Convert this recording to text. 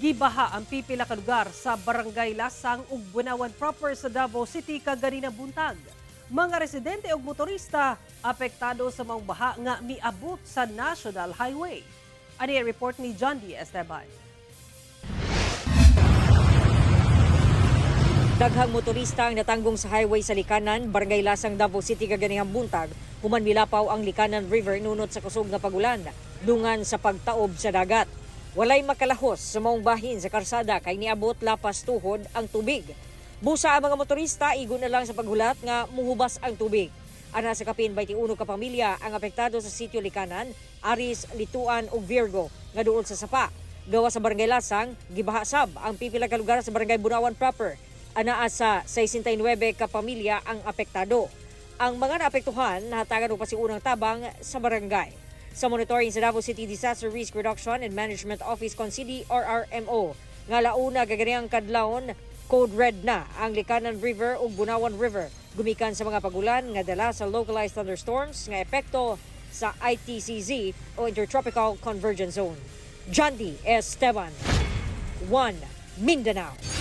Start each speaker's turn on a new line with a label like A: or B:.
A: Gibaha ang pipila ka lugar sa Barangay Lasang ug Bunawan proper sa Davao City kaganina buntag. Mga residente ug motorista apektado sa maong baha nga miabot sa National Highway. Ani ang report ni John D. Esteban.
B: Daghang motorista ang natanggong sa highway sa Likanan, Barangay Lasang, Davao City kaganihang buntag, human milapaw ang Likanan River nunot sa kusog nga pagulan, dungan sa pagtaob sa dagat. Walay makalahos sa maong bahin sa karsada kay niabot lapas tuhod ang tubig. Busa ang mga motorista, igo na lang sa paghulat nga muhubas ang tubig. Ana sa kapin 21 ka pamilya ang apektado sa sitio Likanan, Aris, Lituan ug Virgo nga duol sa sapa. Gawa sa Barangay Lasang, gibaha sab ang pipila ka lugar sa Barangay Bunawan proper. Anaa sa 69 ka pamilya ang apektado. Ang mga naapektuhan nahatagan og pasiunang tabang sa barangay. Sa monitoring sa Davao City Disaster Risk Reduction and Management Office kon CDRRMO nga launa gaganihang kadlawon, code red na ang Likanan River ug Bunawan River gumikan sa mga pagulan nga dala sa localized thunderstorms nga epekto sa ITCZ o Intertropical Convergence Zone. John D. Esteban, 1 Mindanao.